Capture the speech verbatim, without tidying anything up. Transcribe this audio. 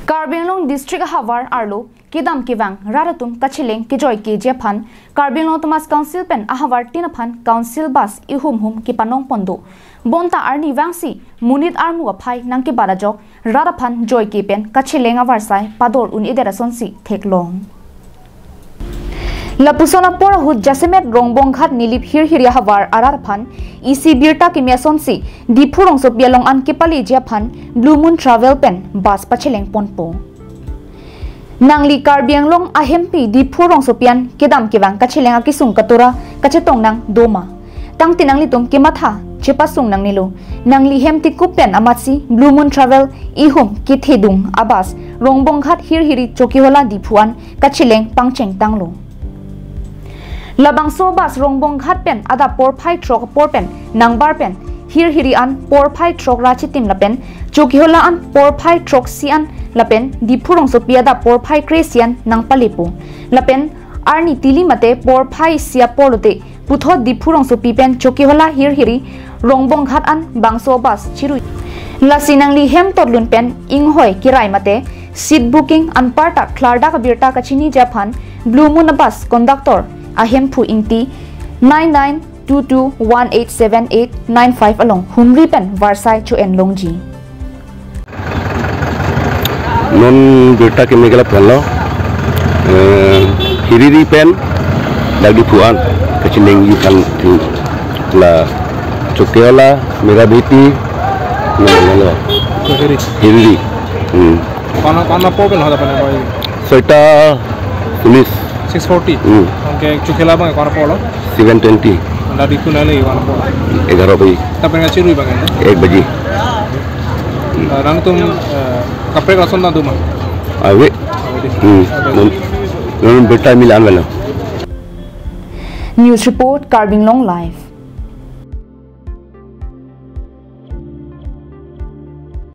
Karbi Anglong District ahavar arlo kedam kevang rat atum kacheleng kejoike ji aphan Karbi Anglong Autonomous Council pen ahavar tin aphan Council bus ihum hum kepanong pon do. Bonta arni vangsi monit armu aphai nangkebat ajok rat aphan joike pen kacheleng avarsai pador un-edet asonsi theklong. Lapuson apor ahut jasemet Rongbonghat Nilip Hirhiri ahavar arat aphan isi birta keme asonsi Diphu rongsopi along an kepaleji aphan Blue Moon Travel pen bus pacheleng ponpo. Nangli Karbi Anglong ahempi Diphu rongsopi an kedam kevang kacheleng akesung katora kachetong nang doma? Tangte nanglitum kematha chepasung nangnelo. Nangli hem tikup pen amatsi Blue Moon Travel ihum kethedung abus Rongbonghat Hirhiri Chokihola Diphu an kacheleng pangcheng tanglo. Labangso bus Rongbonghat pen adap porphai throk apor pen nangbar pen Hirhiri an porphai throk ra chitim lapen Chokihola an porphai throksi an lapen Diphu rongsopi adap porphai kresi an nangpalepo. Lapen arni tili mate porphai isi apor lote puthot Diphu rongsopi pen Chokihola Hirhiri Rongbonghat an bangso bus chirui. Lasi nangli hem totlun pen inghoi kirai mate seat booking anparta klardak abirta kachiniji aphan Blue Moon abus conductor Ahemphu Ingti nine nine two two one eight seven eight nine five along humri pen varsai cho-en longji. Non birta keme ke lapulo, eh, Hirhiri pen dak Diphu an kachelengji aphan thu la Chokihola, Mera Beti, non, non, non. Hirhiri. Hirhiri. Hmm. Kona, kona apor pen hoda pen koi? Soita unis. Six forty. Hmm. Oke, Chokihola abang kona apor lo? Seven twenty. Dak Diphu nale kona apor? Egharo baji. Lapen kachirui abang? Ek baji. Eh, nangtum, eh, kaprek ason ta doma? Ave. Ave dei. Hmm. Non, non birta mila an velo. News report, Karbi Anglong Live.